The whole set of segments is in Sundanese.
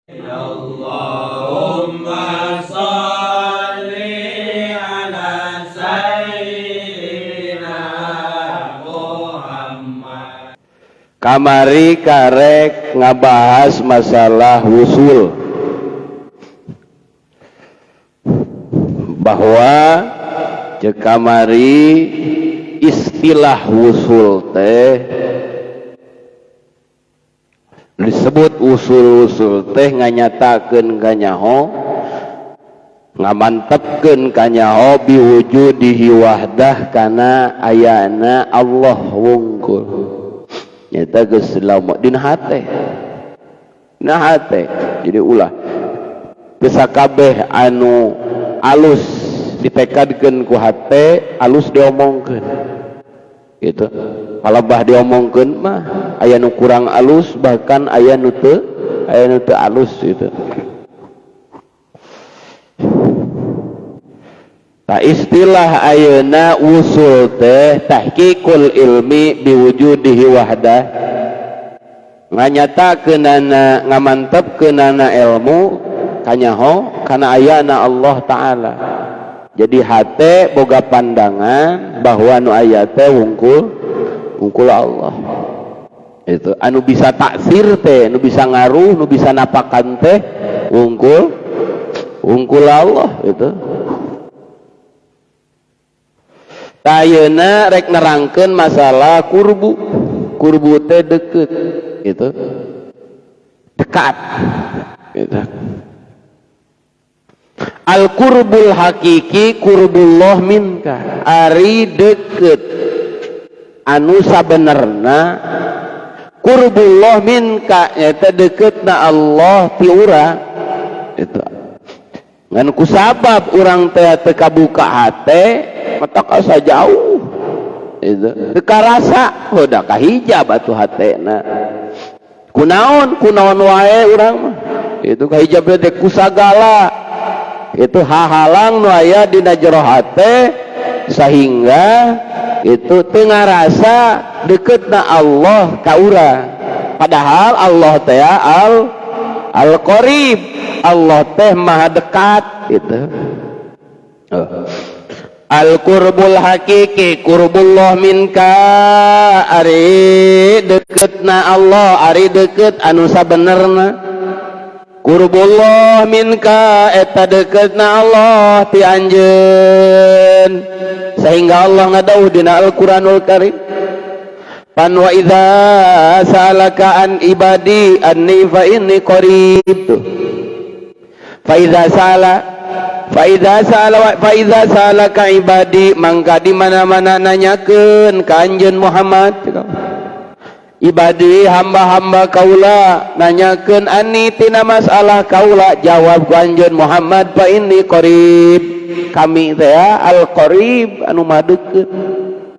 Allahumma sholli ala sayyidina Muhammad. Kamari karek ngabahas masalah wusul, bahwa cek kamari istilah wusul teh disebut usul-usul teh nganyatakeun kanyaho, ngamantepkeun kanyaho biwujudihi wahdah kana ayana Allah wungkul. Nyata geus lamun dina hate. Dina hate. Jadi ulah geus sakabeh anu alus ditekadkeun ku hate, alus diomongkeun. Gitu. Palebah diomongkeun mah aya nu kurang alus, bahkan aya nu teu alus gitu. Ta istilah ayeuna wusul teh tahqiqul ilmi biwujudihi wahdah, nganyatakeunana, ngamantepkeunana ilmu kanyaho kana ayana Allah Ta'ala. Jadi hate boga pandangan bahwa nu aya teh wungkul wungkul Allah. Itu anu bisa taksir teh, nu bisa ngaruh, nu bisa napakan teh wungkul wungkul Allah itu. Ayeuna rek nerangkeun masalah kurbu. Kurbu teh deket gitu. Dekat gitu. Al kurbul hakiki kurbullah minka, ari deket anu sabenerna kurbullah minka nyata deketna Allah ti urang itu. Ngan kusabab urang teh teu kabuka hate matak asa jauh itu, teu karasa udah kahijab atuh hatena. Kunaon kunaon wae urang mah itu kahijab teh kusagala itu hahalang nu aya dina jero hate sehingga itu teu ngarasa deketna Allah ka urang. Padahal Allah teh al qarib, Allah teh maha dekat gitu. Al qurbul hakiki qurbullah minka, ari deketna Allah, ari deket anu sabenerna. Qurbullah minka eta deketna Allah ti anjeun, sehingga Allah ngadauh dina Al-Qur'anul Karim, pan wa idza salaka an ibadi anni fa inni qarib. Fa idza sala fa idza sala fa idza salaka ibadi, mangka di mana-mana nanyakeun ka anjeun Muhammad, ibadi hamba-hamba kaula nanyakeun anni tina masalah kaula, jawab ku anjeun Muhammad fa inni qarib, kami teh al qarib anu mah deukeut.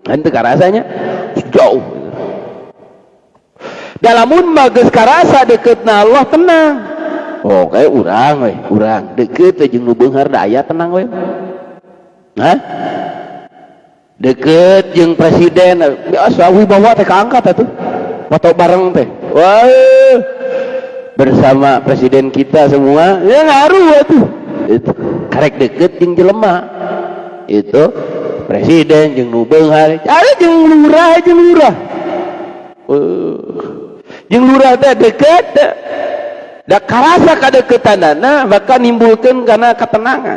Kan teu karasanya jauh. Dalamun mah geus karasa deukeutna Allah tenang. Oh, kayak urang we, urang deukeut teh jeung nu beunghar da aya tenang we. Hah? Deukeut jeung presiden, biasa wibawa teh kaangkat atuh. Foto bareng teh. Wah, bersama presiden kita semua, ya ngaruh atuh. Itu karek deukeut jeung jelema. Itu presiden jeung nu beunghar, ada jeung lurah, jeung lurah. Jeung lurah teh deukeut teh. Da karasa kadeukeutanana maka nimbulkeun kana ketenangan.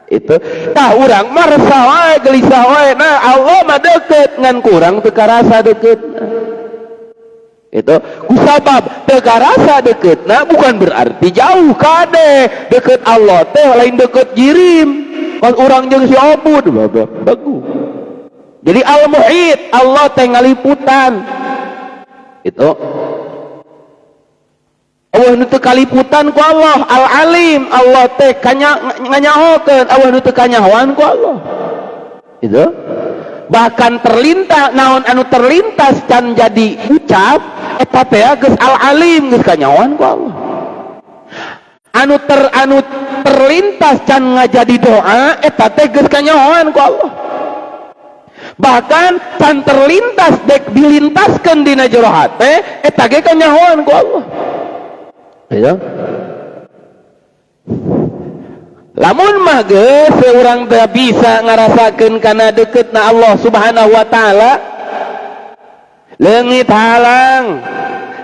Itu tah urang mah resah wae, gelisah wae. Nah, Allah mah deukeut ngan kurang teu karasa deukeut. Itu kusabab teu karasa deukeutna bukan berarti jauh, kade deukeut Allah teh lain deukeut jirim. Pas urang jeung si Obud bagus. Jadi al-muhit, Allah teh ngaliputan. Itu Allah nu teu kaliputan ku Allah, al-alim, Allah teh nganyahokeun, Allah nu teu kanyahoan ku Allah. Itu bahkan terlintas naon anu terlintas can jadi ucap eta teh geus al-alim, geus kanyahoan ku Allah. Anu terlintas can ngajadi doa eta teh geus kanyahoan ku Allah. Bahkan can terlintas dek dilintaskeun dina jero hate eta ge kanyahoan ku Allah. Ya. Lamun mah geus urang teh bisa ngarasakeun kana deketna Allah Subhanahu wa taala, leungit halang,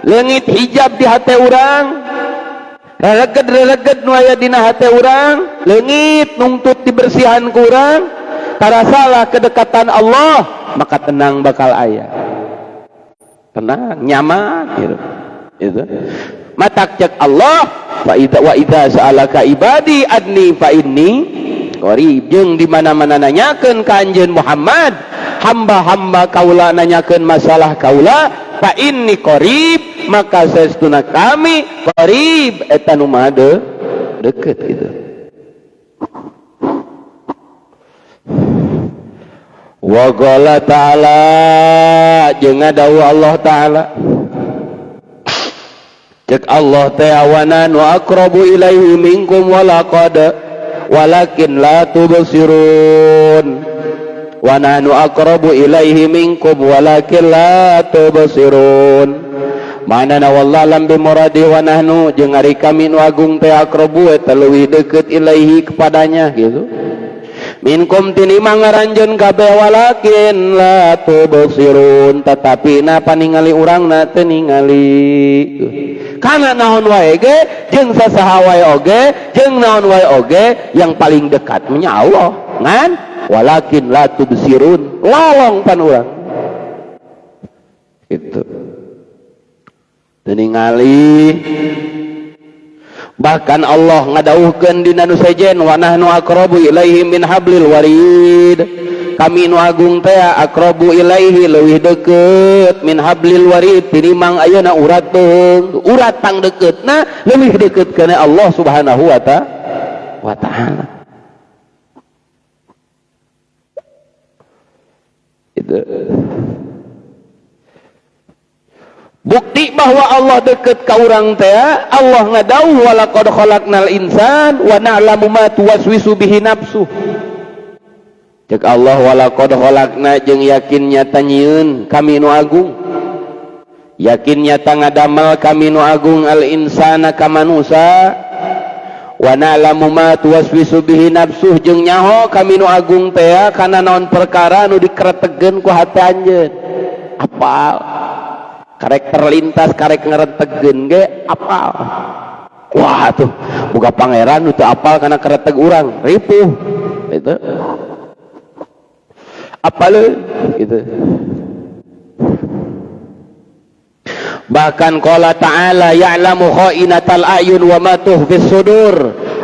leungit hijab di hate urang, releged-releged nu aya dina hate urang, leungit nungtut dibersihan ku urang, tarasalah kedekatan Allah, maka tenang bakal aya. Tenang, nyaman gitu. Itu. Matak cek Allah, fa idza wa idza sa'alaka ibadi adni fa inni qarib. Jeung di mana-mana nanyakeun ka anjeun Muhammad, hamba-hamba kaula nanyakeun masalah kaula, fa inni qarib, maka saestuna kami qarib eta nu mah deket gitu. Wa qala ta'ala, jeung ngadawuh Allah ta'ala, cek Allah teh awanan wa aqrabu ilaihi minkum walaqad walakin la tubsirun, wa nahnu aqrabu ilaihi minkum walakin la tubsirun. Manana wallahu lam bi muradi wa nahnu, jeung ari kami nu agung teh aqrabu eta leuwih deukeut ilaihi kepadanya gitu. Minkum tinimang ngaranjeun kabeh walakin la tubsirun, tetapi na paningali urangna teu ningali. Kana naon wae ge jeung sasaha wae oge jeung naon wae oge yang paling dekat nya Allah, ngan walakin la tubsirun, lolong pan urang gitu teu ningali. Bahkan Allah ngadawuhkeun dina nu sejen, wa nahnu aqrabu ilaihi min hablil warid, kami nu agung teh aqrabu ilaihi leuwih deukeut min hablil warid tinimang ayeuna urat beuheung, urat pang deukeutna leuwih deukeut kana Allah Subhanahu wa ta'ala. Itu bukti bahwa Allah deket ka urang teh. Allah ngadawuh walaqad khalaqnal insan wa na'lamu ma tuwaswisu bihi nafsuh. Cek Allah walaqad khalaqna, jeung yakin nyata nyieun kami nu agung, yakin nyata ngadamel kami nu agung al insana ka manusa, wa na'lamu ma tuwaswisu bihi nafsuh, jeung nyaho kami nu agung teh kana naon perkara nu dikeretegeun ku hate anjeun. Apal karek terlintas karek ngeretegeun ge apal. Wah tuh buka pangeran nu teu apal kana kereteg urang ripuh gitu. Apaleun gitu. Bahkan qala ta'ala ya'lamu kha'inatal a'yun wa ma tukhfis sudur.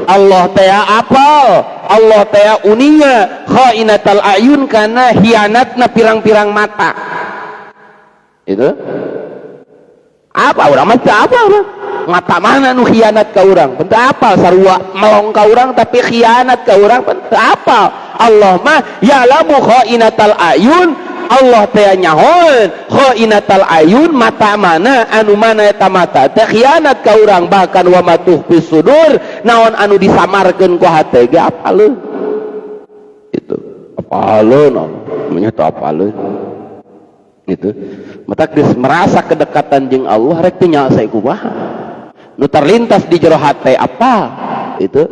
Allah teh apal, Allah teh uninga kha'inatal a'yun kana hianatna pirang-pirang mata. Itu apa urang mah teu apa urang? Mata mana nu khianat ka urang? Teu apal sarua melong ka urang tapi khianat ka urang teu apal. Allah mah ya'lamu kha'inatal a'yun, Allah teh nyahoeun kha'inatal ayun, mata mana anu mana eta mata teh khianat ka urang. Bahkan wa ma tukhfis sudur, naon anu disamarkeun ku hate ge apaleun. Itu apaleun Allah, nya teu apaleun. Gitu. Mata geus merasa kedekatan jeung Allah rek teu nyalesai kumaha. Nu terlintas di jero hate apa? Itu.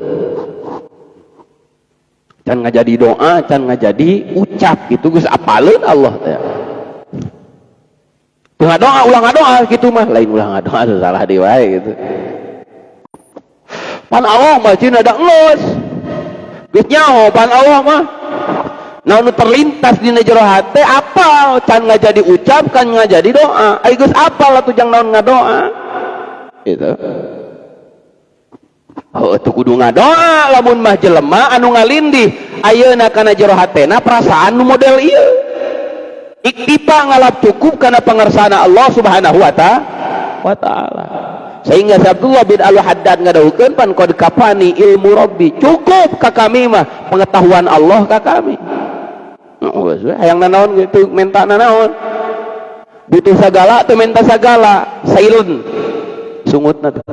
Can ngajadi doa, can ngajadi ucap gitu geus apaleun Allah teh. Teu ngadoa, ulah ngadoa kitu mah, lain ulah ngadoa salah deui wae gitu. Pan Allah mah cina da geus. Geus nyaho pan Allah mah. Naon nu terlintas dina jero hate apal, can ngajadi ucap, can ngajadi doa. Ai geus apal atuh jang naon ngadoa. Gitu. Oh, itu kudu ngadoa lamun mah jelema anu ngalindih ayeuna kana jero hatena perasaan nu model ieu. Iktifa ngalap cukup kana pangersana Allah Subhanahu wa ta'ala. Sehingga Abdullah bin Al-Haddad ngadawuhkeun pan qad kafani ilmu rabbi, cukup ka kami mah pengetahuan Allah ka kami. Geus we hayang nanaon gitu menta nanaon. Butuh sagala teu menta sagala, sailun sungutna teh.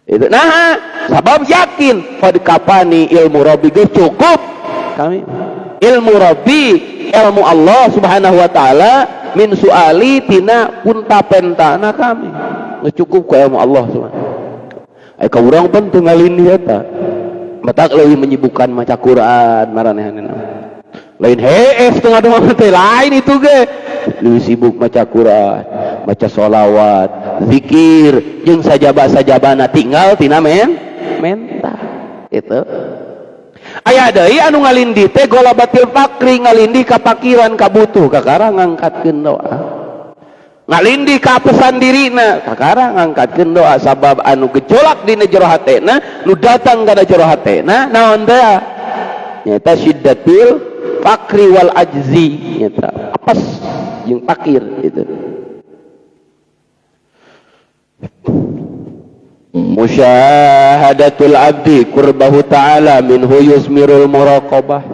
Itu nah sabab yakin qad kafani ilmu rabbi, geus cukup kami ilmu rabbi, ilmu Allah Subhanahu wa taala min suali tina punta pentana kami. Geus cukup ku ilmu Allah subhanahu. Ai ka urang pan teu ngalindih eta. Matak leuwih menyibukkan maca Quran maranehanna. Lain hees teu ngadoa teh lain itu ge. Leuwih sibuk maca Quran, maca sholawat, zikir, jeung sajaba-sajabana tinggal tina menta. Itu. Aya deui anu ngalindih teh golabatil fakri, ngalindih kapakiran kabutuh kakara ngangkatkeun doa. Ngalindih kapesan dirina kakara ngangkatkeun doa sabab anu gejolak dina jero hatena nu datang kana jero hatena naon teh nyaeta syiddatil fakri wal ajzi, nyaeta apes jeung fakir itu. Musyahadatul abdi qurbahu ta'ala minhu yusmirul muraqabah.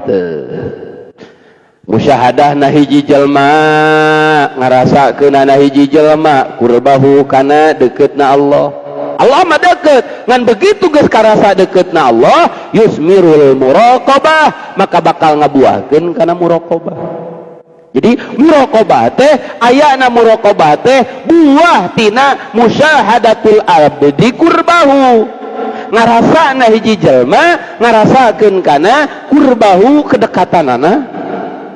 Musyahadah na hiji jelma ngarasakeun na hiji jelma qurbahu kana deketna Allah. Allah mah deket, ngan begitu geus karasa deketna Allah yusmirul muraqabah, maka bakal ngabuahkeun kana muraqabah. Jadi muraqabah teh ayana muraqabah teh buah tina musyahadatul abdi qurbahu. Ngarasana hiji jelma ngarasakeun kana qurbahu kedekatanana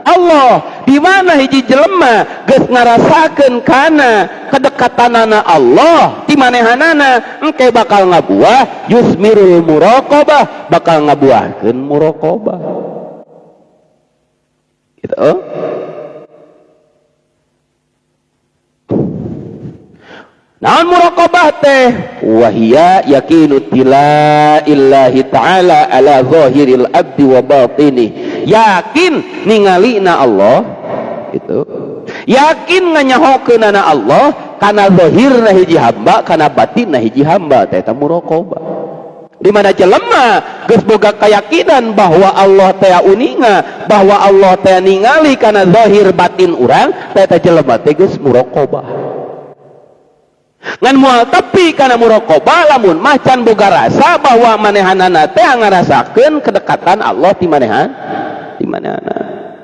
Allah. Di mana hiji jelema geus ngarasakeun kana kedekatanana Allah ti manehanana engke bakal ngabuah yusmirul muraqabah, bakal ngabuahkeun muraqabah. Gitu. Naon muraqabah teh? Wahia yakinu tila illahi ta'ala ala zahiril abdi wa batini. Yakin ningalina Allah itu. Yakin nganyahokeunana Allah kana zahirna hiji hamba kana batinna hiji hamba teh eta muraqabah. Di mana jelema geus boga keyakinan bahwa Allah teh uninga, bahwa Allah teh ningali kana zahir batin urang, teh eta jelema teh geus muraqabah. Ngan moal tepi kana muraqabah lamun mah can boga rasa bahwa manehanana teh ngarasakeun kedekatan Allah ti manehan ti manehanana.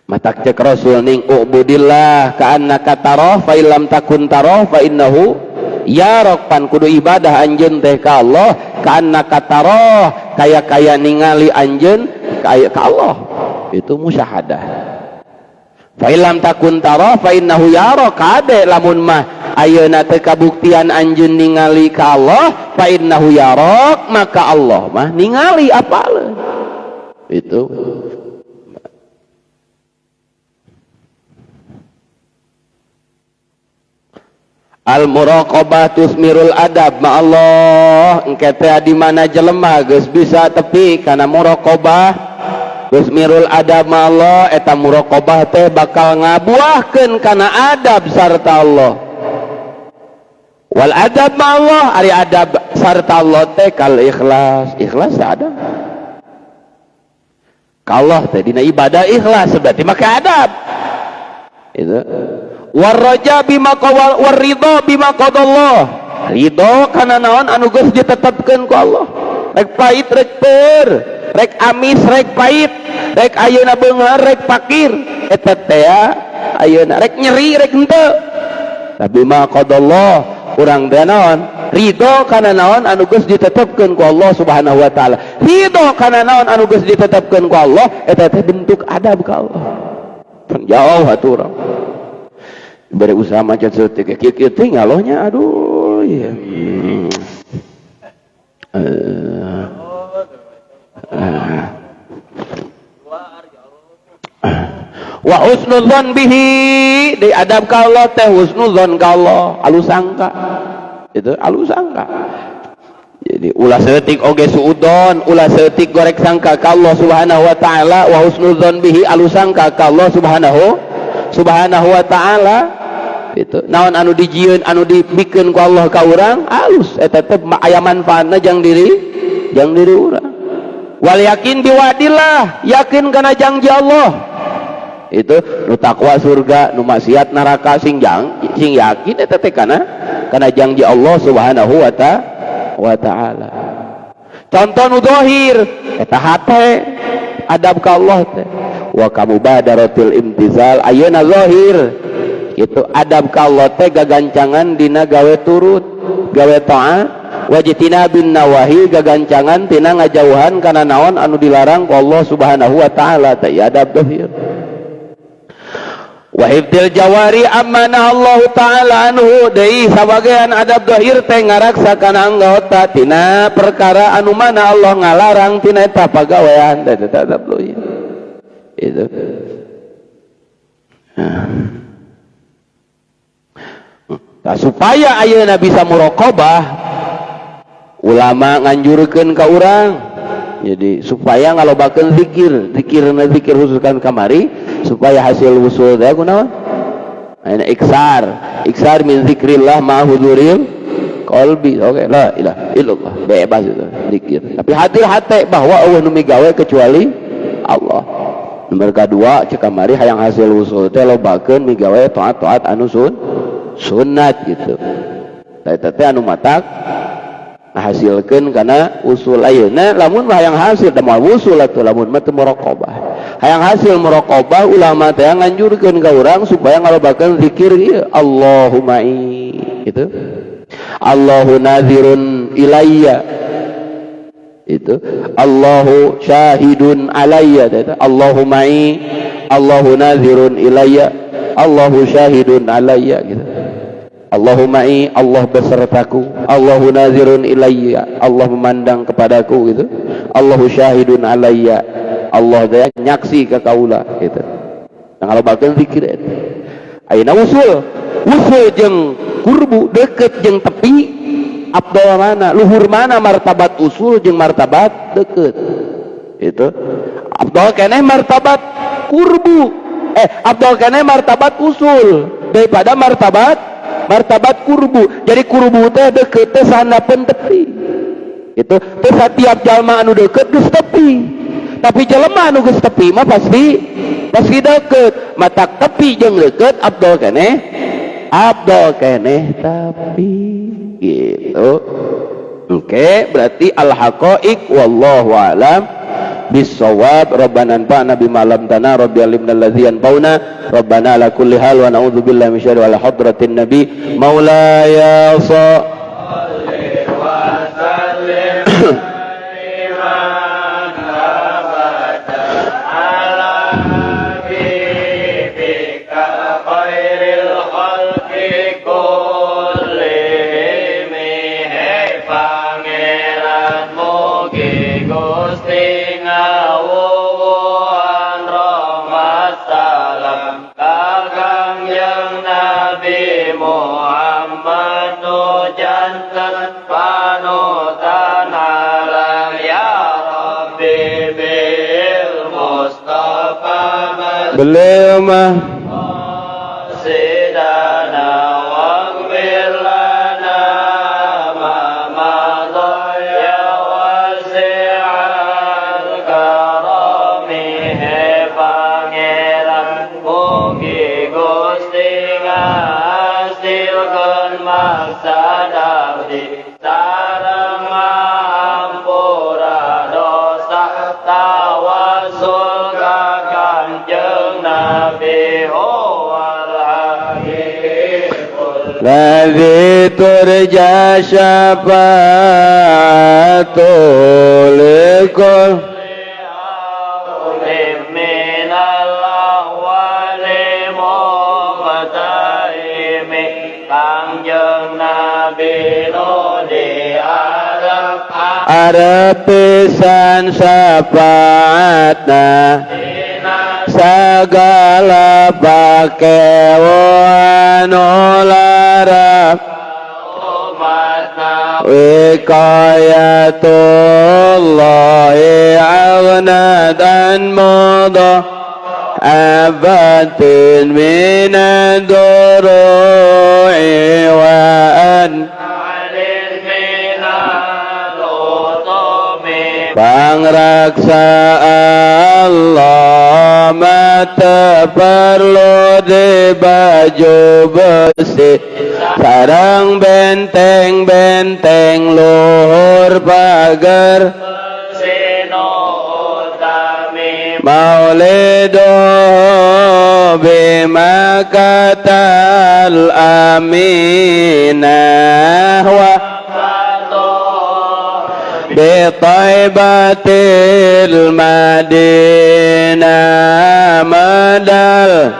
Matak cek Rasul ning ubudillah ka'annaka tarah fa illam takun tarah fa innahu yarok, pan kudu ibadah anjeun teh ka Allah ka'annaka tarah kaya-kaya ningali anjeun ka Allah. Itu musyahadah. Fa illam takun tara fa innahu yara, kade lamun mah ayeuna teh kabuktian anjeun ningali ka Allah fa innahu yarak, maka Allah mah ningali apaleun. Itu. Al muraqabah tusmirul adab ma Allah, engke teh di mana jelema geus bisa tepi kana muraqabah tusmirul adab ma Allah, eta muraqabah teh bakal ngabuahkeun kana adab sarta Allah. Wal adab ma Allah, ari adab sarta Allah teh kal ikhlas, ikhlas ada. Ka Allah teh dina ibadah ikhlas berarti make adab. Itu. Warraja bima qawal warridha bima qadallah. Ridho kana naon anu geus ditetepkeun ku Allah. Rek pahit rek peur, rek amis rek pahit, rek ayeuna beunghar rek pakir, eta teh ayeuna rek nyeri rek henteu. Tapi ma qadallah urang teh naon? Ridho kana naon anu geus ditetepkeun ku Allah Subhanahu wa taala. Ridho kana naon anu geus ditetepkeun ku Allah eta teh bentuk adab ka Allah. Pan jauh atuh urang. Bere usaha maca seutik kieu-kieu teh ngalohnya aduh ya. Wa husnudzon bihi, di adab ka Allah teh husnudzon ka Allah, alus sangka. Itu alus sangka. Jadi ulah seutik oge suudon, ulah seutik gorek sangka ka Allah Subhanahu wa taala, wa husnudzon bihi alus sangka ka Allah Subhanahu wa taala. Itu naon anu dijieun anu dibikeun ku Allah ka urang alus eta teh aya manfaatna jang diri urang. Wal yakin biwadillah, yakin kana janji Allah. Itu nu takwa surga, nu maksiat neraka, sing yakin eta teh kana janji Allah Subhanahu wa taala. Contoh nu zahir eta hate adab ka Allah teh wa kamubadaratil imtizal, ayeuna zahir Itu adab ka Allah teh gagancangan dina gawe turut, gawe taat, wajtinabin nawahi gagancangan tina ngajauhan kana naon anu dilarang ku Allah Subhanahu wa taala teh adab dohir. Wa hifdzil jawari amanah Allah taala anhu deui sabagean adab dohir teh ngaraksa kana anggota tina perkara anu mana Allah ngalarang tina eta pagawean teh adab dohir. Itu. Nah, supaya ayeuna bisa muraqabah, ulama nganjurkeun ka urang. Jadi supaya ngalobakeun zikir, zikirna zikir khusus kan kamari supaya hasil wusul teh kunaon? Ayeuna iksar, iksar min zikrillah ma huduril qalbi. Oke, la ilaha illallah, bebas itu zikir. Tapi hadir hate bahwa Allah nu migawe kecuali Allah. Nomor kedua cek kamari hayang hasil wusul teh lobakeun migawe taat-taat anu sunat gitu. Eta teh anu matak ngahasilkeun kana usul ayeuna lamun mah hayang hasil da moal wusul atuh lamun mah teu muraqabah. Hayang hasil muraqabah ulama teh nganjurkeun ka urang supaya ngalobakeun zikir ieu Allahumma gitu. Allahu nazirun ilayya itu Allahu syahidun alayya eta Allahu ma'i Allahu nazirun ilayya Allahu syahidun alayya gitu. Allahu ma'i, Allah besertaku, Allahu nazirun ilayya, Allah memandang kepadaku gitu. Allahu syahidun alayya, Allah teh nyaksi ka kaula gitu. Nah, kalau bagian zikir eta. Ayeuna usul, usul jeung kurbu deket jeung tepi abdol mana, luhur mana martabat usul jeung martabat deket. Itu. Abdol keneh martabat kurbu. Abdol keneh martabat usul daripada martabat kurbu. Jadi kurbu teh deket teh sanapeun tepi. Itu teh setiap jalma anu deket geus tepi. Tapi jelema anu geus tepi mah pasti deket. Matak tepi jeung deket abdol keneh tapi gitu. Oke, berarti al haqaiq wallahu alam bisawab. Rabbana anfa'na bima 'allamtana rabbi alimna allazi yanfa'una rabbana ala kulli hal wa na'udzu billahi min syarri wa ala hadratin nabi maulaya Sholli wa sallim daiman abadan ala habibika khairil khalqi kullihim. Hei pangeran mugi Gusti ngawuwuhan rahmat salam ka Kangjeng Nabi Muhammad nu janten panutan alam ya Rabbi bil Mustafa beliau mah sidana waghfir lana ma madha ya wasi'al karami. He pangeran mugi Gusti ngasilkeun maksad abdi sareng ngampura dosa tawasul ka Kanjeng Nabi huwal habibul الذي ترجى شفاعته لكل من الأهوال مقتحم Kangjeng Nabi nu diarep Arep pisan syafaatna segala pakewan lara umatna Wiqayatullahi aghnat an mudha abatin min ad-duru'i wa an alin min al-utumi Pangraksa Allah mata perlu di baju besi sarang benteng-benteng luhur pagar sino utami Maulidu bima Makatal aminah wa bitaibatil madinah madal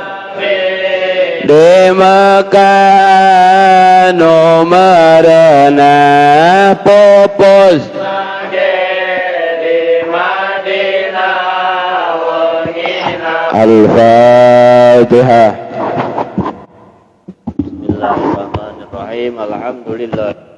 di Mekah nu merenah popos di Madinah wengina. Al-Fatihah. Bismillahirrahmanirrahim. Alhamdulillah.